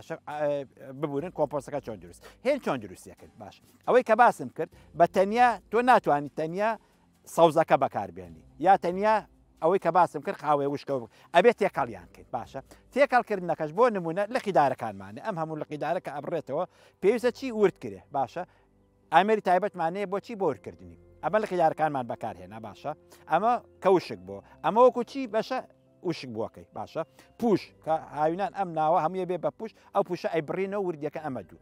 باشە ببورن کۆمپۆستەکە چۆن دروست هێن چۆن دروستیەکرد باش ئەوەی کە باسم کرد بە تەنیا تۆ ناتوانانی تەنیا سەوزەکە بەکاربێنی یا تەنیا ئەوەی کە باسم کرد خاوێ وشکە ئەبێت تێکەڵیان کرد باشە تێکەڵکردنەکەش بۆ نمونە لقی دارەکانمانە ئەم هەموو لقی دارە کە ئەبڕێتەوە پێویستە چی ورد کرێ باشە ئامێری تایبەتمان هەیە بۆچی بۆ وردکردنی ئەمە لقی دارەکانمان بەکارهێنا باشە ئەمە کەوشک بۆ ئەمە وەکو چی بەشە وشک بووەکەی باشە پوش کە هاوینان ئەم ناوە هەمووی بێ بە پوش ئەو پوشە ئەی بڕینەوە وردیەکە ئەمە دوو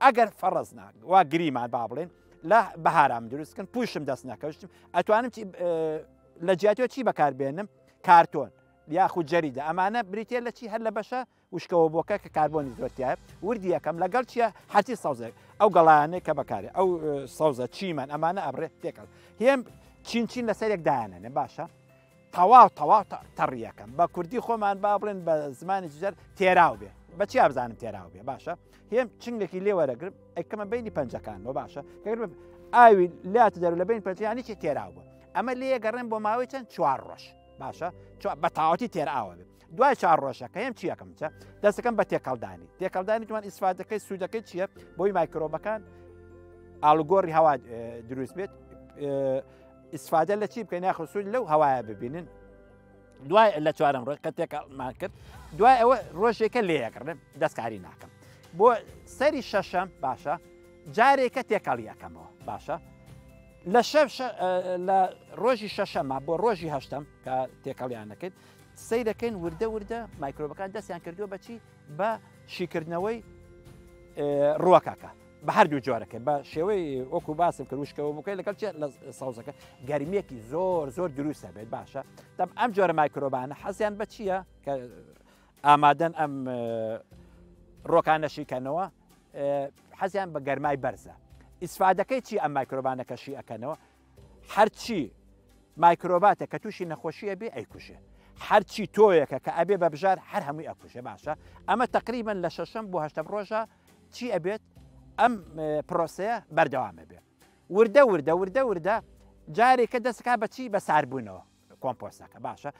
ئەگەر فەڕز نا وا گریمان با بڵێن لە بەهارام دروستکن پوشم دەست نەکەوتم ئەتوانم چی لە جیاتەوە چی بەکاربێنم کارتۆن یاخود جەریدە ئەمانە بریتە لە چی هەر لە بەشە وشکەوە بۆکە کە کاربۆنی زۆر تایە وردی یەکەم لەگەڵ چیە هەرچی سەوزێک ئەو گەڵایانەی کە بەکارێ ئەو سەوزە چیمەن ئەمانە ئەبرێت تێکەڵ هێم چین چین لەسەر یەک دایانەنێ باشە تەواو تەواو تەڕیەکەم بە کوردی خۆمان با بڵێن بە زمانی جەر تێراو بێ بە چیا بزانم تێراو بێ باشە هێم چنگێکی لێ وەرەگرم ئەیکەمە بینی پەنجەکانەوە باشە کەگەر ئاوی لات دەر لە بین پەنجەکانی چی تێراو بوو ئەمە لێ گەڕێن بۆ ماوەی چەند چوار ڕۆژ باشە بە تەواوەتی تێرئاوە بێ دوای چوار ڕۆژەکە هەم چیەکەم چە دەستەکەم بە تێکەڵدانی تێکەڵدانی توان ئیسفادەکەی سوودەکەی چییە بۆی مایکرۆبەکان ئاڵوگۆڕی هەوا دروست بێت ئیسفادە لە چی بکەین یاخود سوود لەو هەوایە ببینن دوای لە چوارم ڕۆژ کە تێکەڵمان کرد دوای ئەوە ڕۆژێکە لێیەکڕم دەستکاری ناکەم بۆ سەری شەشەم باشە جارێکە تێکەڵی ئەەکەمەوە باشە لە شەو لە ڕۆژی شەشەمە بۆ ڕۆژی هەشتەم کە تێکەڵیان نەکرد سەیرەکەین وردە وردە مایکرۆبەکان دەستیان کردووە بەچی بە شیکردنەوەی ڕوەکەکە بە هەردوو جۆرەکە بە شێوەی وەکو باسم کرد وشکەوە بکەی لەگەڵ چێت لە سەوزەکە گەرمیەکی زۆر زۆر دروستە بێت باشە دەم ئەم جۆرە مایکرۆبانە حەزیان بە چییە کە ئامادەن ئەم ڕۆکانە شیکەنەوە حەزیان بە گەرمای بەرزە ئیسفادەکەی چی ئەم مایکرۆبانە کەشی ئەکەنەوە هەرچی مایکرۆباتە کە تووشی نەخۆشیە بێ ئەیکوژێ هەرچی تۆیەکە کە ئەبێ بە بژار هەر هەمووی ئەکوژێ باشە ئەمە تقریبن لە شەشەم بۆ هەشتەم ڕۆژە چی ئەبێت ئەم پرۆسەیە بەردەوامە بێ وردە وردە وردە وردە جارێکە دەستکا بەچی بە ساربوونەوە کۆمپۆستەکە باشە.